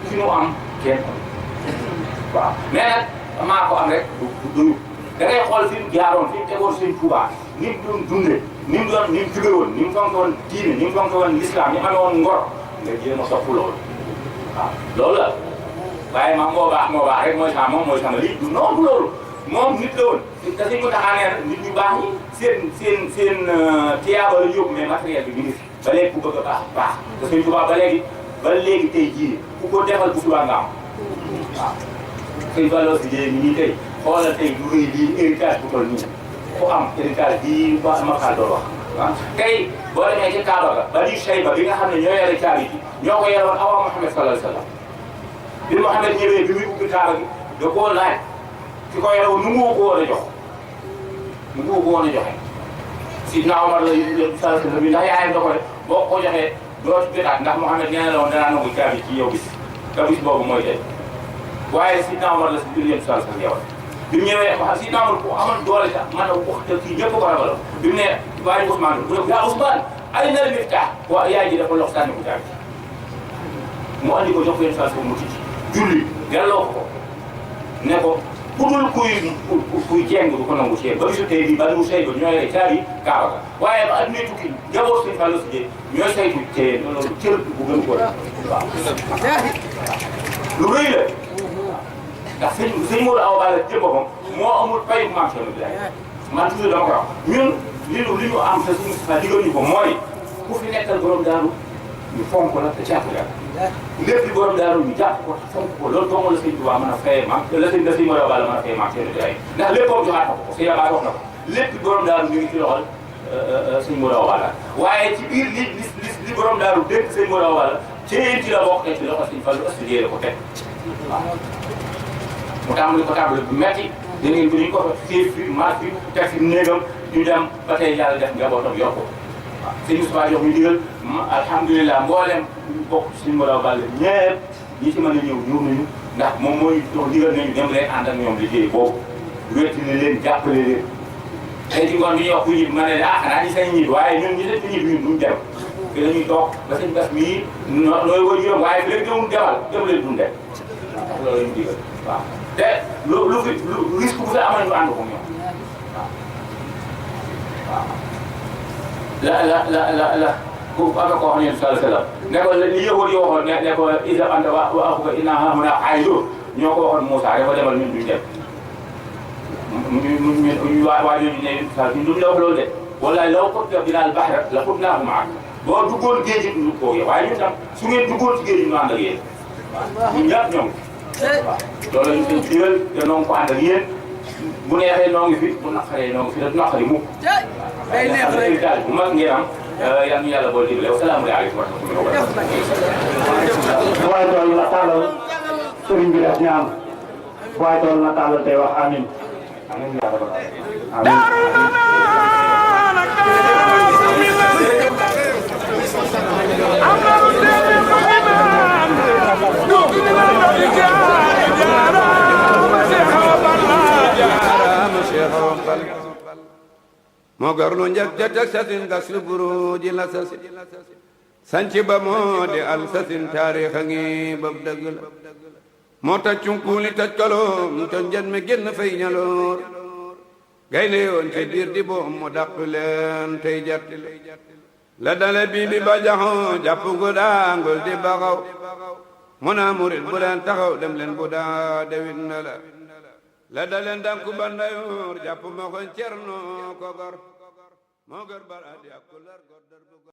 fi mu am kenn waaw mais nag maa ko am rek du da ngay xool fi mu jaaroon fi mu tegoon seen Tuubaa ni mu doon dundee ni mu jóge woon ni mu fonk woon diine ni mu fonk woon l'islam ni mu amee woon ngor nga jéem a sopp loolu waaw loolu la waaye man moo baax rek mooy sama moom mooy sama lii du noonu loolu moom nit la woon te suñ ko taxaa nee nit ñu baax ñi seen tiyaaba la yóbbu mais matériel bi mi ngi fi ba léegi ku bëgg a baax te suñ Tuubaa ba léegi tey jii ku ko defal bu subaa nga am waaw suñ valeur si jëlee ni ñii tey xoolal tey lu rëy lii héritage bu toll nii ku am héritage bii ba ma xaal doon wax ah tey boo demee ci Kaaba ga Bani Shayba bi nga xam ne ñoo yore caabi ji ñoo ko yore woon avant Muhammad sallallahu alayhi wa sallam bi Muhammad ñëwee bi muy ubbi Kaaba gi da koo laaj ki ko yore woon nu mu ko woon a jox nu mu ko woon a joxe Sidna Omar la sallallahu alayhi wa sallam bi ndax yaayam da ko ne boo ko joxee doo ci jotaat ndax Muhammad nee na la woon danaa nangu caabi ci yow bis te bis boobu mooy tey waaye Sidna Omar la si biir yéen sallallahu alayhi wa sallam bi mu ñëwee wax Sidna Omar ku amoon doole sax man wax te kii ñëpp ko ragal bi mu ne waaye Ousmane bu ne ko yaa Ousmane ay na la miftaax waa yaay ji dafa lox sànni ko caabi mu andi ko jox ko yéen sallallahu alayhi wa sallam mu tijji julli delloo ko ne ko ku dul kuy jéng du ko nangu ci ba bisu tey bii Bani Shayba ñooy lay caabi Kaaba ga waaye ba at mi tukki njaboot suñu Fallou si ñooy saytu te loolu cër bu gën ko waaw lu rëy la ndax sëñ Modou Awa Balla jëm boppam moo amul payu mention bi man toujours dama ko wax ñun li ñu am te suñu sa digal ñu ko mooy ku fi nekkal borom daaru ñu fonk la te jàpp la lépp li borom daaru ñu jàpp ko fonk ko loolu dong la sëñ Tuubaa mën a fayee la sëñ Modou Awa Balla mën a fayee mention bi ndax lépp moom joxaat ko ko sëñ Abaye wax na ko lépp borom daaru ñu ngi ci loxol sëñ Modou Awa Balla waaye ci biir li borom daaru dénk sëñ Modou Awa Balla ci la bokk te ci loxo sëñ Fallou studié la ko teg waaw mu tàmbali bu metti da ngeen ko ñu ko xiif fi maas bi teg fi néegam ñu dem ba tey yàlla def njabootam yokk ko waaw sëñ Moustapha jox ñu digal alhamdulilah mboolem bokk suñu Modou Awa Balla ñëpp ñi ci mën a ñëw nañu ndax moom mooy jox digal nañu dem leen ànd ak ñoom liggéey boobu wéttali leen jàppale leen tey ci ngoon bi ñuy wax ku ñib ma ne xanaa ñi sañ ñib waaye ñun ñi sañ ñib ñun duñ dem te dañuy toog ba sëñ bas mii nooy wër juróom waaye fi léegi dem leen duñ dem loolu la ñu digal waaw te lu risque bu fi amal ñu ànd ko ñoom waaw la ku am na koo xam ne sallallahu alayhi wa sallam ne ko li yëwoon yoo waxoon ne ko isa anta wa axuka inna haahunaa qaa'iduun ñoo ko waxoon Moussa dafa demal ñun duñ dem waa ñooñu ne sa duñ la wax loolu de wallaahi law kunta binal bahra la xutnaahu ma'ak boo duggoon géej gi ñu ko waaye ñun tam su ngeen duggoon ci géej gi ñu ànd ak yéen waaw ñun ñëpp ñoom waaw loolu lañu seen digal te noo ngi ko ànd ak yéen bu neexee noo ngi fi bu naqaree noo ngi fi te du naqari mukk day neex rek daal bu mag ngeen am yal na yàlla boole digle asalaamaaleykum wa rahmatulah. waaye tool na tàllal sëriñ bi def ñaan waaye tool na tàllal tey wax amin amin yaa rabbal moo garlu njëkk ja teg sasin gas lu buruji la sasin sanci ba moo di al sasin taarix a ngi bab dëgg la moo taj cunkuuli taj kaloom ton jen me génn fay ñaloor gaynde yoon te biir di boom mu dàq leen tey jat la dale bii bi ba jaxoo jàpp gu daangul di baxaw mu naa murit bu leen taxaw dem leen bu daa dewit na la daleen danku bandayoor jàpp ma ko cerno ko gor moo gor bar adi ak kular gor dar bu